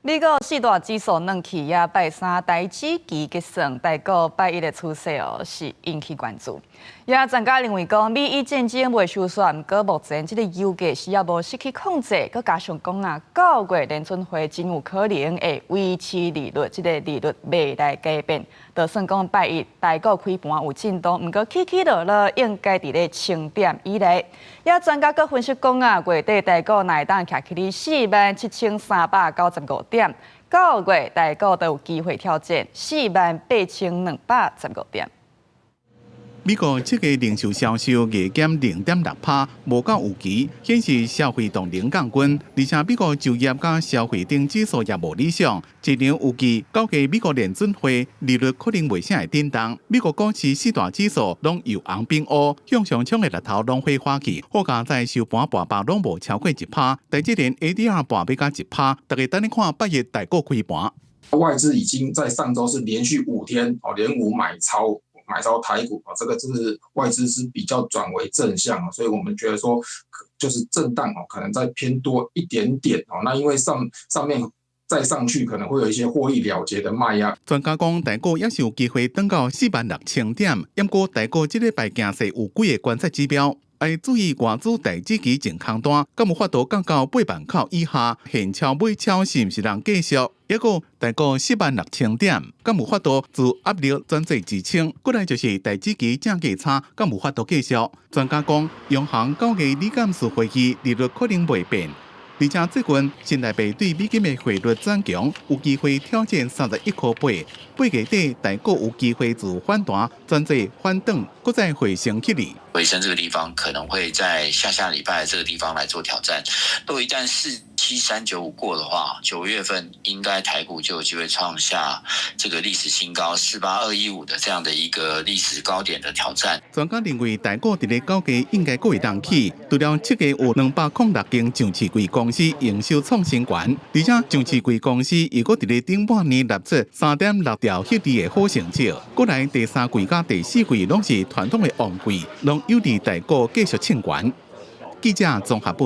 美國四大指數軟去，也拜三台指期結算，台股拜一的趨勢哦，是引起關注。也專家認為講，美伊戰爭未收煞，毋過目前這個油價是猶無失去控制，閣加上講啊，9月聯準會真有可能會維持利率，這個利率袂來改變。就算講拜一台股開盤有震盪，毋過起起落落應該佇咧1000點以內。也專家閣分析講啊，月底台股若會當徛起佇47,395點，9月台股都有機會挑戰48,215點。美國7月零售銷售月減0.6%，無夠預期，顯示消費動能降溫。而且美國就業佮消費等指數也無理想。市場預計9月美國聯準會利率可能袂啥會振動。美國股市四大指數攏由紅變烏，向上衝的力頭攏火花去。好佳哉收盤跋爆攏無超過1%，台積電 ADR 跋欲到1%。大家等咧看拜一台股開盤。外資已經在上週是連續5天哦，連五買超。買超台股啊，這個就是外資是比較轉為正向啊，所以我們覺得說就是震盪哦，可能再偏多一點點哦。那因為上面再上去可能會有一些獲利了結的賣壓。專家講，台股也是有機會轉到46,000點，毋過台股這禮拜驚勢有幾个觀察指標，愛注意外資台指期淨空單，敢有法度降到8萬口以下，現超買超是毋是人繼續？抑閣台股46,000點，敢有法度自壓力轉做支撐？過來就是台指期正價差，敢有法度繼續？專家講，央行9月理監事會議利率可能袂變，而且最近新台幣對美金的匯率轉強，有機會挑戰31塊8。8月底台股有機會自反彈轉做反轉，閣再回升起來。回升這個地方可能會在下下禮拜這個地方來做挑戰。如果一旦47395過的話，9月份應該台股就有機會創下這個歷史新高48215的這樣的一個歷史高點的挑戰。專家認為，台股佇咧9月應該閣會當起，除了7月有206間上市櫃公司營收創新高，而且上市櫃公司又閣佇咧頂半年錄出3.6兆獲利的好成績。過來第三季佮第四季攏是傳統的旺季，攏有利台股繼續衝懸。記者綜合報。